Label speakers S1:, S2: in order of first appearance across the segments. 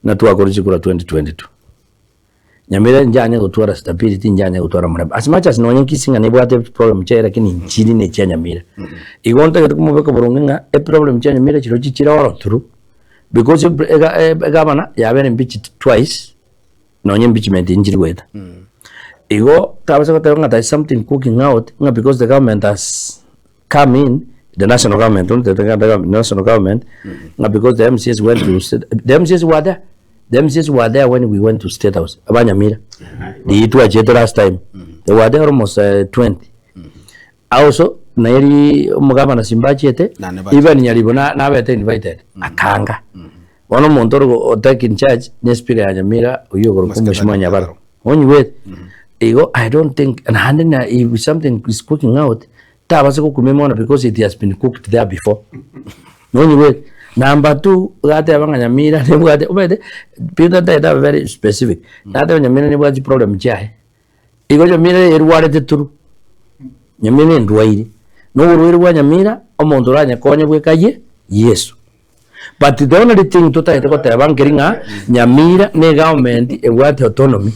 S1: Ng'a twakora chikura 2022. Nyamira njanye gotwara stability, njanye gotwara omorembe. As much as nonye Kisii ng'a nebwate problem chiaye lakini nchiri ne chia Nyamira. Igo ntagete komobeka boronge ng'a eproblem chia Nyamira chirochio chire oro through because ega egavana yabere impeached twice nonye impeachment nchiri goeta. Igo tabasa goteba ng'a there is something cooking out ng'a because the government has come in, the national government, not the government, national government, ng'a because the MCAs went to state, the MCAs were there. The MCAs were there when we went to state house, abanyamira. Riria twachete last time, they were there almost uh, 20. Also, naeri omogabana simbachiete,
S2: Nane bachete.
S1: even Nyaribo na- nabete invited, akanga. Bono omonto ore go- take in charge, ne speaker ya Nyamira, oyio okorokwa
S2: Mosike
S1: Mheshimiwa
S2: Daniel
S1: Nyabaro. Onyigwete? Igo I don't think, naende na if something is cooking out, tabasa gokumia mono because it has been cooked there before. Nonyigwete? Number two, gateba ng'a Nyamira nebwate omanyete Peter ntagete abe very specific, nateba Nyamira nebwate chiproblem chiaye. Igo Nyamira erwarete turu, Nyamira na endwaire, na oborwaire bwa Nyamira, omonto oranyekonye bweka aye Yeso. But the only thing totagete goteba nkeri ng'a Nyamira na egovernment ebwate autonomy,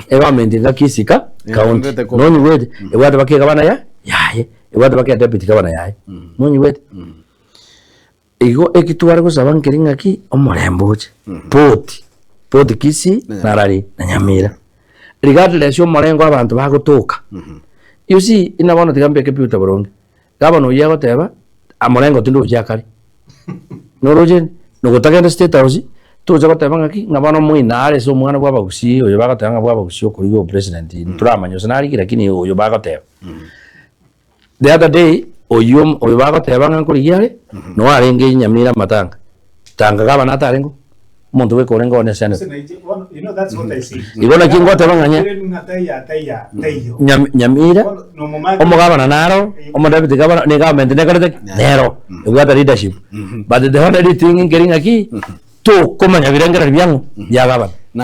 S1: egovernment enga Kisii ka county,
S2: Ebwate ko-
S1: nonyigwete? Ebwate baka egavana ya yaye, ebwate baka edeputy governor yaye, nonyigwete? Igo eki tware gosaba nkeri ng'aki omorembe oche, poti, poti Kisii, Narari na Nyamira. Regardless ya omorengo abanto bagotoka, you see inwe bono tiga mbeke Peter boronge, Gavana oyio agoteba amorengo tindi gochia akare. Noroche nogotagenda state house tocha goteba ng'aki ng'a bono moino are ase omwana bwa abagusii oyo bagoteba ng'a bwa abagusii okorigia obopresident ntoramanya gose nariki lakini oyo bagoteba. The other day oyio oyo bagoteba ng'a nkorigia are noo arenge Nyamira amatanga tanga gavana atarenge oo. Omonto bweka orenge one senate. Igo naki ngoteba ng'a nya- Nyam- Nyamira, omogabana naro, omodeputy gavana, ne government nekorete ki? Nero, ebwate leadership. But the only thing nkeri ng'aki, tokomanya birengererio biang'o? Bia gavana.